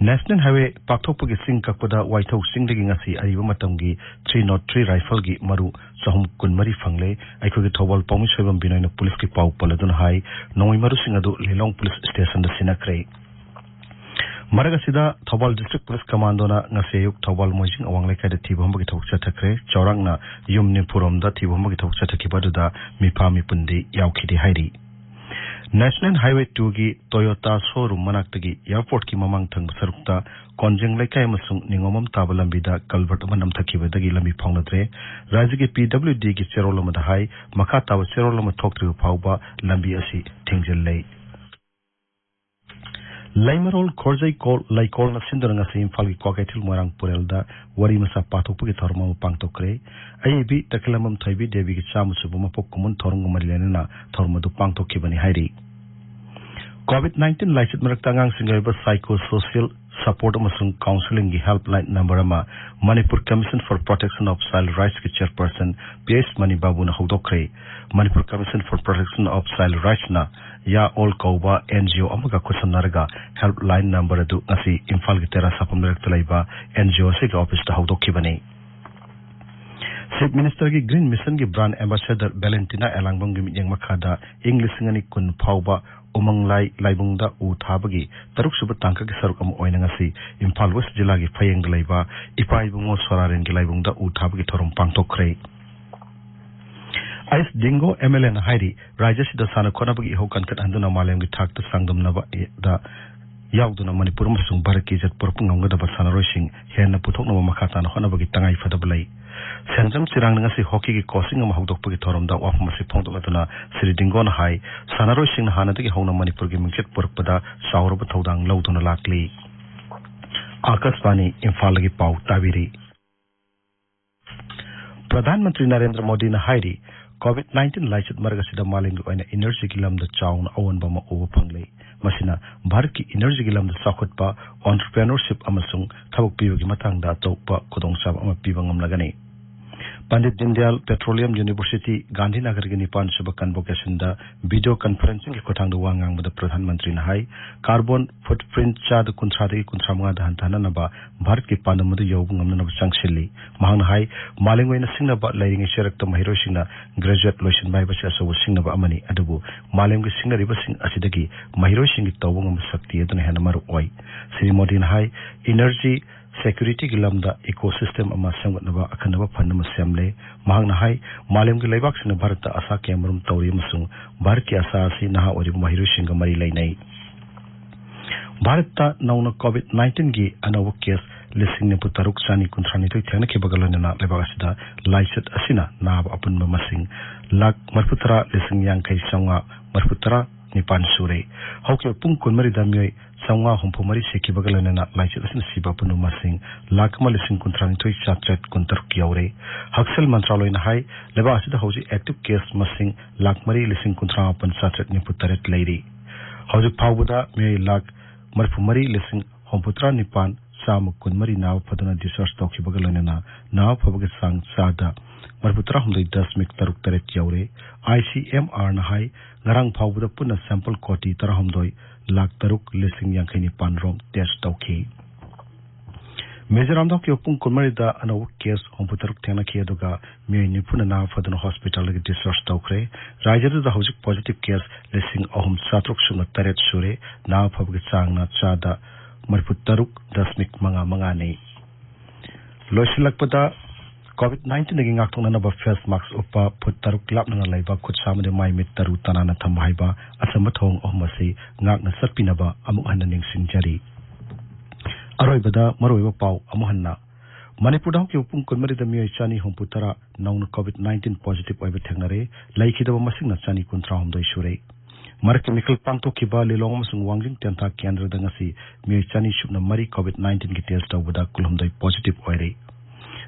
ꯅꯦꯁꯅꯦꯜ ꯍꯥꯏꯋꯦ ꯄꯥꯛꯊꯣꯛꯄꯒꯤ ꯆꯤꯡ ꯀꯛꯄꯗ ꯋꯥꯏꯊꯧ ꯆꯤꯡꯗꯒꯤ ꯉꯁꯤ ꯑꯔꯤꯕ ꯃꯇꯝꯒꯤ ꯊ꯭ꯔꯤ ꯅꯣꯠ ꯊ꯭ꯔꯤ ꯔꯥꯏꯐꯜꯒꯤ ꯃꯔꯨ ꯆꯍꯨꯝ ꯀꯨꯟꯃꯔꯤ ꯐꯪꯂꯦ꯫ ꯑꯩꯈꯣꯏꯒꯤ ꯊꯧꯕꯥꯜ ꯄꯥꯎꯃꯤ ꯁꯣꯏꯕꯝ ꯕꯤꯅꯣꯏꯅ ꯄꯨꯂꯤꯁꯀꯤ ꯄꯥꯎ ꯄꯜꯂꯗꯨꯅ ꯍꯥꯏ, ꯅꯣꯡꯃꯩ ꯃꯔꯨꯁꯤꯡ ꯑꯗꯨ ꯂꯤꯂꯣꯡ ꯄꯨꯂꯤꯁ ꯁ꯭ꯇꯦꯁꯟꯗ ꯁꯤꯟꯅꯈ꯭ꯔꯦ꯫ ꯃꯔꯛ ꯑꯁꯤꯗ ꯊꯧꯕꯥꯜ ꯗꯤꯁꯇ꯭ꯔꯤꯛ ꯄꯨꯂꯤꯁ ꯀꯃꯥꯟꯗꯣꯅ ꯉꯁꯤ ꯑꯌꯨꯛ ꯊꯧꯕꯥꯜ ꯃꯣꯏꯖꯤꯡ ꯑꯋꯥꯡ ꯂꯩꯀꯥꯏꯗ ꯊꯤꯕ ꯍꯨꯝꯕꯒꯤ ꯊꯕꯛ ꯆꯠꯊꯈ꯭ꯔꯦ꯫ ꯆꯥꯎꯔꯥꯛꯅ ꯌꯨꯝ ꯅꯤꯐꯨ ꯔꯣꯝꯗ ꯊꯤꯕ ꯍꯨꯝꯕꯒꯤ ꯊꯕꯛ ꯆꯠꯊꯈꯤꯕ ꯑꯗꯨꯗ ꯃꯤꯐꯥ ꯃꯤꯄꯨꯟꯗꯤ ꯌꯥꯎꯈꯤꯗꯦ ꯍꯥꯏꯔꯤ꯫ ꯅꯦꯁꯅꯦꯜ ꯍꯥꯏꯋꯦ ꯇꯨꯒꯤ ꯇꯣꯌꯣꯇꯥ ꯁꯣꯔꯨꯝ ꯃꯅꯥꯛꯇꯒꯤ ꯑꯦꯌꯔꯄꯣꯔꯠꯀꯤ ꯃꯃꯥꯡ ꯊꯪꯕ ꯁꯔꯨꯛꯇ ꯀꯣꯟꯖꯦꯡ ꯂꯩꯀꯥꯏ ꯑꯃꯁꯨꯡ ꯅꯤꯉꯣꯝꯕꯝ ꯇꯥꯕ ꯂꯝꯕꯤꯗ ꯀꯜꯚꯔꯠ ꯑꯃ ꯅꯝꯊꯈꯤꯕꯗꯒꯤ ꯂꯝꯕꯤ ꯐꯥꯎꯅꯗ꯭ꯔꯦ꯫ ꯔꯥꯖ꯭ꯌꯒꯤ ꯄꯤ ꯗꯕ꯭ꯂꯤꯎ ꯗꯤꯒꯤ ꯆꯦꯔꯣꯜ ꯑꯃꯗ ꯍꯥꯏ, ꯃꯈꯥ ꯇꯥꯕ ꯆꯦꯔꯣꯜ ꯑꯃ ꯊꯣꯛꯇ꯭ꯔꯤꯕ ꯐꯥꯎꯕ ꯂꯝꯕꯤ ꯑꯁꯤ ꯊꯤꯡꯖꯤꯜꯂꯦ꯫ ꯂꯩꯃꯔꯣꯜ ꯈꯣꯔꯖꯩꯀꯣꯜ ꯂꯩꯀꯣꯜꯅ ꯁꯤꯟꯗꯨꯅ ꯉꯁꯤ ꯏꯝꯐꯥꯜꯒꯤ ꯀ꯭ꯋꯥꯀꯩꯊꯦꯜ ꯃꯣꯏꯔꯥꯡ ꯄꯨꯔꯦꯜꯗ ꯋꯥꯔꯤ ꯃꯆꯥ ꯄꯥꯊꯣꯛꯄꯒꯤ ꯊꯧꯔꯝ ꯑꯃ ꯄꯥꯡꯊꯣꯛꯈ꯭ꯔꯦ꯫ ꯑꯏꯕꯤ ꯇꯈꯦꯂꯝꯕꯝ ꯊꯣꯏꯕꯤ ꯗꯦꯕꯤꯒꯤ ꯆꯥꯝꯃ ꯁꯨꯕ ꯃꯄꯣꯛ ꯀꯨꯝꯑꯣꯟ ꯊꯧꯔꯝꯒ ꯃꯔꯤ ꯂꯩꯅꯅ ꯊꯧꯔꯝ ꯑꯗꯨ ꯄꯥꯡꯊꯣꯛꯈꯤꯕꯅꯤ ꯍꯥꯏꯔꯤ꯫ ꯀꯣꯚꯤꯗ ꯅꯥꯏꯟꯇꯤꯟ ꯂꯥꯏꯆꯠ ꯃꯔꯛꯇ ꯑꯉꯥꯡꯁꯤꯡꯒꯤ ꯑꯣꯏꯕ ꯁꯥꯏꯀꯣ ꯁꯣꯁꯤꯌꯦꯜ ꯁꯄꯣꯔꯠ ꯑꯃꯁꯨꯡ ꯀꯥꯎꯟꯁꯤꯂꯤꯡꯒꯤ ꯍꯦꯜꯞꯂꯥꯏꯟ ꯅꯝꯕꯔ ꯑꯃ Manipur Commission for Protection of Child Rights ꯀꯤ ꯆꯦꯌꯔꯄꯔꯁꯟ ꯄꯤ ꯑꯩꯆ ꯃꯅꯤ ꯕꯥꯕꯨꯅ ꯍꯧꯗꯣꯛꯈ꯭ꯔꯦ꯫ Manipur Commission for Protection of Child Rights ꯅ ꯌꯥ ꯑꯣꯜ ꯀꯧꯕ ꯑꯦꯟ ꯖꯤ ꯑꯣ ꯑꯃꯒ ꯈꯨꯠꯁꯝꯅꯔꯒ ꯍꯦꯜꯞꯂꯥꯏꯟ ꯅꯝꯕꯔ ꯑꯗꯨ ꯉꯁꯤ ꯏꯝꯐꯥꯜꯒꯤ ꯇꯦꯔꯥ ꯁꯥꯐꯝ ꯂꯩꯔꯛꯇ ꯂꯩꯕ ꯑꯦꯟ ꯖꯤ ꯑꯣ ꯑꯁꯤꯒꯤ ꯑꯣꯐꯤꯁꯇ ꯍꯧꯗꯣꯛꯈꯤꯕꯅꯤ꯫ ꯆꯤꯐ ꯃꯤꯅꯤꯁꯇꯔꯒꯤ ꯒ꯭ꯔꯤꯟ ꯃꯤꯁꯟꯒꯤ ꯕ꯭ꯔꯥꯟꯗ ꯑꯦꯝꯕꯦꯁꯦꯗꯔ ꯚꯦꯂꯦꯟꯇꯤꯅꯥ ꯑꯦꯂꯥꯡꯕꯝꯒꯤ ꯃꯤꯠꯌꯦꯡ ꯃꯈꯥꯗ ꯏꯪ ꯂꯤꯁꯤꯡ ꯑꯅꯤ ꯀꯨꯟ ꯐꯥꯎꯕ ꯎꯃꯪ ꯂꯥꯏ ꯂꯥꯏꯕꯨꯡꯗ ꯎ ꯊꯥꯕꯒꯤ ꯇꯔꯨꯛ ꯁꯨꯕ ꯇꯥꯡꯀꯛꯀꯤ ꯁꯔꯨꯛ ꯑꯃ ꯑꯣꯏꯅ ꯉꯁꯤ ꯏꯝꯐꯥꯜ ꯋꯦꯁ ꯖꯤꯂꯥꯒꯤ ꯐꯌꯦꯡꯗ ꯂꯩꯕ ꯏꯄꯥ ꯏꯕꯨꯡꯉꯣ ꯁꯣꯔꯥꯔꯦꯟꯒꯤ ꯂꯥꯏꯕꯨꯡꯗ ꯎ ꯊꯥꯕꯒꯤ ꯊꯧꯔꯝ ꯄꯥꯡꯊꯣꯛꯈ꯭ꯔꯦ꯫ ꯑꯩꯁ ꯗꯤꯡꯒꯣ ꯑꯦꯝ ꯑꯦꯜ ꯑꯦꯅ ꯍꯥꯏꯔꯤ, ꯔꯥꯖ꯭ꯌꯁꯤꯗ ꯁꯥꯟꯅ ꯈꯣꯠꯅꯕꯒꯤ ꯏꯍꯧ ꯀꯟꯈꯠꯍꯟꯗꯨꯅ ꯃꯥꯂꯦꯝꯒꯤ ꯊꯥꯛꯇ ꯆꯥꯡꯗꯝꯅꯕꯗ ꯌꯥꯎꯗꯨꯅ ꯃꯅꯤꯄꯨꯔ ꯑꯃꯁꯨꯡ ꯚꯥꯔꯠꯀꯤ ꯏꯖꯠ ꯄꯨꯔꯛꯄ ꯉꯝꯒꯗꯕ ꯁꯥꯟꯅꯔꯣꯏꯁꯤꯡ ꯍꯦꯟꯅ ꯄꯨꯊꯣꯛꯅꯕ ꯃꯈꯥ ꯇꯥꯅ ꯍꯣꯠꯅꯕꯒꯤ ꯇꯉꯥꯏ ꯐꯗꯕ ꯂꯩ꯫ ꯁꯦꯟꯖꯝ ꯆꯤꯔꯥꯡꯅ ꯉꯁꯤ ꯍꯣꯀꯤꯒꯤ ꯀꯣꯆꯤꯡ ꯑꯃ ꯍꯧꯗꯣꯛꯄꯒꯤ ꯊꯧꯔꯝꯗ ꯋꯥꯐꯝ ꯑꯁꯤ ꯐꯣꯡꯗꯣꯛꯂꯗꯨꯅ ꯁ꯭ꯔꯤ ꯗꯤꯡꯒꯣꯅ ꯍꯥꯏ, ꯁꯥꯟꯅꯔꯣꯏꯁꯤꯡꯅ ꯍꯥꯟꯅꯗꯒꯤ ꯍꯧꯅ ꯃꯅꯤꯄꯨꯔꯒꯤ ꯃꯤꯡꯆꯠ ꯄꯨꯔꯛꯄꯗ ꯆꯥꯎꯔꯕ ꯊꯧꯗꯥꯡ ꯂꯧꯗꯨꯅ ꯂꯥꯛꯂꯤ꯫ ꯑꯥꯀꯥꯁꯕꯥꯅꯤ ꯏꯝꯐꯥꯜꯗꯒꯤ ꯄꯥꯎ ꯇꯥꯕꯤꯔꯤ꯫ ꯄ꯭ꯔꯙꯥꯟ ꯃꯟꯇ꯭ꯔꯤ ꯅꯔꯦꯟꯗ꯭ꯔ ꯃꯣꯗꯤꯅ ꯍꯥꯏꯔꯤ, ꯀꯣꯚꯤꯗ ꯅꯥꯏꯟꯇꯤꯟ ꯂꯥꯏꯆꯠ ꯃꯔꯛ ꯑꯁꯤꯗ ꯃꯥꯂꯦꯝꯒꯤ ꯑꯣꯏꯅ ꯏꯅꯔꯖꯤꯒꯤ ꯂꯝꯗ ꯆꯥꯎꯅ ꯑꯑꯣꯟꯕ ꯑꯃ ꯎꯕ ꯐꯪꯂꯦ꯫ ꯃꯁꯤꯅ ꯚꯥꯔꯠꯀꯤ ꯏꯅꯔꯖꯤꯒꯤ ꯂꯝꯗ ꯆꯥꯎꯈꯠꯄ, ꯑꯣꯟꯇꯔꯄ꯭ꯔꯦꯅꯔꯁꯤꯞ ꯑꯃꯁꯨꯡ ꯊꯕꯛ ꯄꯤꯕꯒꯤ ꯃꯇꯥꯡꯗ ꯑꯇꯣꯞꯄ ꯈꯨꯗꯣꯡꯆꯥꯕ ꯑꯃ ꯄꯤꯕ ꯉꯝꯂꯒꯅꯤ꯫ ꯄꯟꯗꯤꯠ ꯗꯤꯟꯗꯤꯌꯥꯜ ꯄꯦꯇ꯭ꯔꯣꯂꯤꯌꯝ ꯌꯨꯅꯤꯚꯔꯁꯤꯇꯤ, ꯒꯥꯟꯙꯤꯅꯒꯔꯒꯤ ꯅꯤꯄꯥꯟ ꯁꯨꯕ ꯀꯟꯚꯣꯀꯦꯁꯟꯗ ꯚꯤꯗꯤꯑꯣ ꯀꯟꯐꯔꯦꯟꯁꯤꯡꯒꯤ ꯈꯨꯠꯊꯥꯡꯗ ꯋꯥ ꯉꯥꯡꯕꯗ ꯄ꯭ꯔꯙꯥꯟ ꯃꯟꯇ꯭ꯔꯤꯅ ꯍꯥꯏ, ꯀꯥꯔꯕꯣꯟ ꯐꯨꯠꯄ꯭ꯔꯤꯟꯠ ꯆꯥꯗ ꯀꯨꯟꯊ꯭ꯔꯥꯗꯒꯤ ꯀꯨꯟꯊ꯭ꯔꯥ ꯃꯉꯥꯗ ꯍꯟꯊꯍꯟꯅꯕ ꯚꯥꯔꯠꯀꯤ ꯄꯥꯟꯗꯝ ꯑꯗꯨ ꯌꯧꯕ ꯉꯝꯅꯅꯕ ꯆꯪꯁꯤꯜꯂꯤ꯫ ꯃꯍꯥꯛꯅ ꯍꯥꯏ, ꯃꯥꯂꯦꯝꯒꯤ ꯑꯣꯏꯅ ꯁꯤꯡꯅꯕ ꯂꯩꯔꯤꯉꯩ ꯆꯩꯔꯛꯇ ꯃꯍꯩꯔꯣꯏꯁꯤꯡꯅ ꯒ꯭ꯔꯦꯖꯨꯑꯦꯠ ꯂꯣꯏꯁꯤꯟꯕ ꯍꯥꯏꯕꯁꯤ ꯑꯆꯧꯕ ꯁꯤꯡꯅꯕ ꯑꯃꯅꯤ, ꯑꯗꯨꯕꯨ ꯃꯥꯂꯦꯝꯒꯤ ꯁꯤꯡꯅꯔꯤꯕꯁꯤꯡ ꯑꯁꯤꯗꯒꯤ ꯃꯍꯩꯔꯣꯏꯁꯤꯡꯒꯤ ꯇꯧꯕ ꯉꯝꯕ ꯁꯛꯇꯤ ꯑꯗꯨꯅ ꯍꯦꯟꯅ ꯃꯔꯨ ꯑꯣꯏ꯫ ꯁ꯭ꯔꯤ ꯃꯣꯗꯤꯅ ꯍꯥꯏ, ꯏꯅꯔꯖꯤ ꯁꯦꯀ꯭ꯌꯨꯔꯤꯇꯤꯒꯤ ꯂꯝꯗ ꯏꯀꯣ ꯁꯤꯁꯇꯦꯝ ꯑꯃ ꯁꯦꯝꯒꯠꯅꯕ ꯑꯈꯟꯅꯕ ꯐꯟ ꯑꯃ ꯁꯦꯝꯂꯦ꯫ ꯃꯍꯥꯛꯅ ꯍꯥꯏ, ꯃꯥꯂꯦꯝꯒꯤ ꯂꯩꯕꯥꯛꯁꯤꯡꯅ ꯚꯥꯔꯠꯇ ꯑꯁꯥ ꯀꯌꯥꯃꯔꯨꯝ ꯇꯧꯔꯤ ꯑꯃꯁꯨꯡ ꯚꯥꯔꯠꯀꯤ ꯑꯁꯥ ꯑꯁꯤ ꯅꯍꯥ ꯑꯣꯏꯔꯤꯕ ꯃꯍꯩꯔꯣꯏꯁꯤꯡꯒ ꯃꯔꯤ ꯂꯩꯅꯩ꯫ ꯚꯥꯔꯠꯇ ꯅꯧꯅ ꯀꯣꯚꯤꯗ ꯅꯥꯏꯟꯇꯤꯟꯒꯤ ꯑꯅꯧꯕ ꯀꯦꯁ ꯂꯤꯁꯤꯡ ꯅꯤꯐꯨ ꯇꯔꯨꯛ ꯆꯥꯅꯤ ꯀꯨꯟꯊ꯭ꯔꯥ ꯅꯤꯊꯣꯏ ꯊꯦꯡꯅꯈꯤꯕꯒ ꯂꯣꯏꯅꯅ ꯂꯩꯕꯥꯛ ꯑꯁꯤꯗ ꯂꯥꯏꯆꯠ ꯑꯁꯤꯅ ꯅꯥꯕ ꯑꯄꯨꯟꯕ ꯃꯁꯤꯡ ꯂꯥꯈ ꯃꯔꯤꯐꯨ ꯇꯔꯥ ꯂꯤꯁꯤꯡ ꯌꯥꯡꯈꯩ ꯆꯥꯝꯃꯉꯥ ꯃꯔꯤꯐꯨ ꯇꯔꯥ ꯅꯤꯄꯥꯟ ꯁꯨꯔꯦ꯫ ꯍꯧꯈꯤꯕ ꯄꯨꯡ ꯀꯨꯟꯃꯔꯤꯗ ꯃꯤꯑꯣꯏ ꯆꯥꯝꯃꯉꯥ ꯍꯨꯝꯐꯨ ꯃꯔꯤ ꯁꯤꯈꯤꯕꯒ ꯂꯣꯏꯅꯅ ꯂꯥꯏꯆꯠ ꯑꯁꯤꯅ ꯁꯤꯕ ꯑꯄꯨꯟꯕ ꯃꯁꯤꯡ ꯂꯥꯈ ꯑꯃ ꯂꯤꯁꯤꯡ ꯀꯨꯟꯊ꯭ꯔꯥ ꯅꯤꯊꯣꯏ ꯆꯥꯇ꯭ꯔꯦꯠ ꯀꯨꯟꯇꯔꯨꯛ ꯌꯧꯔꯦ꯫ ꯍꯛꯁꯦꯜ ꯃꯟꯇ꯭ꯔꯥꯂꯣꯏꯅ ꯍꯥꯏ, ꯂꯩꯕꯥꯛ ꯑꯁꯤꯗ ꯍꯧꯖꯤꯛ ꯑꯦꯛꯇꯤꯚ ꯀꯦꯁ ꯃꯁꯤꯡ ꯂꯥꯈ ꯃꯔꯤ ꯂꯤꯁꯤꯡ ꯀꯨꯟꯊ꯭ꯔꯥ ꯃꯥꯄꯟ ꯆꯥꯇ꯭ꯔꯦꯠ ꯅꯤꯐꯨ ꯇꯔꯦꯠ ꯂꯩꯔꯤ꯫ ꯍꯧꯖꯤꯛ ꯐꯥꯎꯕꯗ ꯃꯤꯑꯣꯏ ꯂꯥꯈ ꯃꯔꯤꯐꯨ ꯃꯔꯤ ꯂꯤꯁꯤꯡ ꯍꯨꯝꯐꯨꯇꯔꯥ ꯅꯤꯄꯥꯟ ꯆꯥꯝꯃ ꯀꯨꯟꯃꯔꯤ ꯅꯥꯕ ꯐꯗꯨꯅ ꯗꯤꯁꯆꯥꯔꯖ ꯇꯧꯈꯤꯕꯒ ꯂꯣꯏꯅꯅ ꯅꯥꯕ ꯐꯕꯒꯤ ꯆꯥꯡ ꯆꯥꯗ ꯃꯔꯤꯐꯨ ꯇꯔꯥ ꯍꯨꯝꯗꯣꯏ ꯗꯁꯃꯤꯛ ꯇꯔꯨꯛ ꯇꯔꯦꯠ ꯌꯧꯔꯦ꯫ ꯑꯥꯏ ꯁꯤ ꯑꯦꯝ ꯑꯥꯔꯅ ꯍꯥꯏ, ꯉꯔꯥꯡ ꯐꯥꯎꯕꯗ ꯄꯨꯟꯅ ꯁꯦꯝꯄꯜ ꯀꯣꯇꯤ ꯇꯔꯥꯍꯨꯝꯗꯣꯏ ꯂꯥꯈ ꯇꯔꯨꯛ ꯂꯤꯁꯤꯡ ꯌꯥꯡꯈꯩ ꯅꯤꯄꯥꯟ ꯔꯣꯝ ꯇꯦꯁ ꯇꯧꯈꯤ꯫ ꯃꯤꯖꯣꯔꯥꯝꯗ ꯍꯧꯈꯤꯕ ꯄꯨꯡ ꯀꯨꯟꯃꯔꯤꯗ ꯑꯅꯧꯕ ꯀꯦꯁ ꯍꯨꯝꯐꯨ ꯇꯔꯨꯛ ꯊꯦꯡꯅꯈꯤ, ꯑꯗꯨꯒ ꯃꯤꯑꯣꯏ ꯅꯤꯐꯨꯅ ꯅꯥꯕ ꯐꯗꯨꯅ ꯍꯣꯁꯄꯤꯇꯥꯜꯗꯒꯤ ꯗꯤꯁꯆꯥꯔꯖ ꯇꯧꯈ꯭ꯔꯦ꯫ ꯔꯥꯖ꯭ꯌꯗꯨꯗ ꯍꯧꯖꯤꯛ ꯄꯣꯖꯤꯇꯤꯚ ꯀꯦꯁ ꯂꯤꯁꯤꯡ ꯑꯍꯨꯝ ꯆꯥꯇ꯭ꯔꯨꯛ ꯁꯨꯞꯅ ꯇꯔꯦꯠ ꯁꯨꯔꯦ꯫ ꯅꯥꯕ ꯐꯕꯒꯤ ꯆꯥꯡꯅ ꯆꯥꯗ ꯃꯔꯤꯐꯨ ꯇꯔꯨꯛ ꯗꯁꯃꯤꯛ ꯃꯉꯥ ꯃꯉꯥꯅꯤ꯫ ꯂꯣꯏꯁꯤꯜꯂꯛꯄꯗ, ꯀꯣꯚꯤꯗ ꯅꯥꯏꯟꯇꯤꯟꯗꯒꯤ ꯉꯥꯛꯊꯣꯛꯅꯅꯕ ꯐꯦꯁ ꯃꯥꯛꯁ ꯎꯞꯄ, ꯐꯨꯠ ꯇꯔꯨꯛ ꯂꯥꯞꯅꯅ ꯂꯩꯕ, ꯈꯨꯠ ꯁꯥ ꯑꯃꯗꯤ ꯃꯥꯏ ꯃꯤꯠ ꯇꯔꯨ ꯇꯅꯥꯟꯅ ꯊꯝꯕ ꯍꯥꯏꯕ ꯑꯆꯝꯕ ꯊꯧꯑꯣꯡ ꯑꯍꯨꯝ ꯑꯁꯤ ꯉꯥꯛꯅ ꯆꯠꯄꯤꯅꯕ ꯑꯃꯨꯛ ꯍꯟꯅ ꯅꯤꯡꯁꯤꯡꯖꯔꯤ꯫ ꯑꯔꯣꯏꯕꯗ ꯃꯔꯨꯑꯣꯏꯕ ꯄꯥꯎ ꯑꯃꯨꯛ ꯍꯟꯅ꯫ ꯃꯅꯤꯄꯨꯔꯗ ꯍꯧꯈꯤꯕ ꯄꯨꯡ ꯀꯨꯟꯃꯔꯤꯗ ꯃꯤꯑꯣꯏ ꯆꯅꯤ ꯍꯨꯝꯐꯨ ꯇꯔꯥ ꯅꯧꯅ ꯀꯣꯚꯤꯗ ꯅꯥꯏꯟꯇꯤꯟ ꯄꯣꯖꯤꯇꯤꯚ ꯑꯣꯏꯕ ꯊꯦꯡꯅꯔꯦ꯫ ꯂꯩꯈꯤꯗꯕ ꯃꯁꯤꯡꯅ ꯆꯅꯤ ꯀꯨꯟꯊ꯭ꯔꯥ ꯍꯨꯝꯗꯣꯏ ꯁꯨꯔꯦ꯫ ꯃꯔꯛꯀꯤ ꯃꯤꯈꯜ ꯄꯥꯡꯊꯣꯛꯈꯤꯕ ꯂꯤꯂꯣꯡ ꯑꯃꯁꯨꯡ ꯋꯥꯡꯖꯤꯡ ꯇꯦꯟꯊꯥ ꯀꯦꯟꯗ꯭ꯔꯗ ꯉꯁꯤ ꯃꯤꯑꯣꯏ ꯆꯅꯤ ꯁꯨꯞꯅ ꯃꯔꯤ ꯀꯣꯚꯤꯗ ꯅꯥꯏꯟꯇꯤꯟꯒꯤ ꯇꯦꯁ ꯇꯧꯕꯗ ꯀꯨꯟꯍꯨꯝꯗꯣꯏ ꯄꯣꯖꯤꯇꯤꯚ ꯑꯣꯏꯔꯦ꯫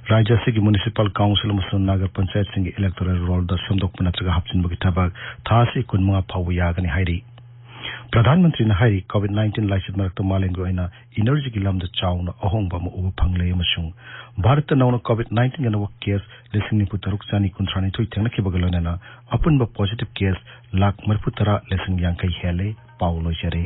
ꯔꯥꯖ꯭ꯌ ꯑꯁꯤꯒꯤ ꯃ꯭ꯌꯨꯅꯤꯁꯤꯄꯥꯜ ꯀꯥꯎꯟꯁꯤꯜ ꯑꯃꯁꯨꯡ ꯅꯒꯔ ꯄꯟꯆꯥꯌꯠꯁꯤꯡꯒꯤ ꯏꯂꯦꯛꯇꯣꯔꯦꯜ ꯔꯣꯜꯗ ꯁꯦꯝꯗꯣꯛꯄ ꯅꯠꯇ꯭ꯔꯒ ꯍꯥꯞꯆꯤꯟꯕꯒꯤ ꯊꯕꯛ ꯊꯥ ꯑꯁꯤ ꯀꯨꯟꯃꯉꯥ ꯐꯥꯎꯕ ꯌꯥꯒꯅꯤ ꯍꯥꯏꯔꯤ꯫ ꯄ꯭ꯔꯙꯥꯟ ꯃꯟꯇ꯭ꯔꯤꯅ ꯍꯥꯏꯔꯤ, ꯀꯣꯚꯤꯗ ꯅꯥꯏꯟꯇꯤꯟ ꯂꯥꯏꯆꯠ ꯃꯔꯛꯇ ꯃꯥꯂꯦꯝꯒꯤ ꯑꯣꯏꯅ ꯏꯅꯔꯖꯤꯒꯤ ꯂꯝꯗ ꯆꯥꯎꯅ ꯑꯍꯣꯡꯕ ꯑꯃ ꯎꯕ ꯐꯪꯂꯦ ꯑꯃꯁꯨꯡ ꯚꯥꯔꯠꯇ ꯅꯧꯅ ꯀꯣꯚꯤꯗ ꯅꯥꯏꯟꯇꯤꯟꯒꯤ ꯑꯅꯧꯕ ꯀꯦꯁ ꯂꯤꯁꯤꯡ ꯅꯤꯐꯨ ꯇꯔꯨꯛ ꯆꯅꯤ ꯀꯨꯟꯊ꯭ꯔꯥ ꯅꯤꯊꯣꯏ ꯊꯦꯡꯅꯈꯤꯕꯒ ꯂꯣꯏꯅꯅ ꯑꯄꯨꯟꯕ ꯄꯣꯖꯤꯇꯤꯚ ꯀꯦꯁ ꯂꯥꯈ ꯃꯔꯤꯐꯨ ꯇꯔꯥ ꯂꯤꯁꯤꯡ ꯌꯥꯡꯈꯩ ꯍꯦꯜꯂꯦ꯫ ꯄꯥꯎ ꯂꯣꯏꯖꯔꯦ꯫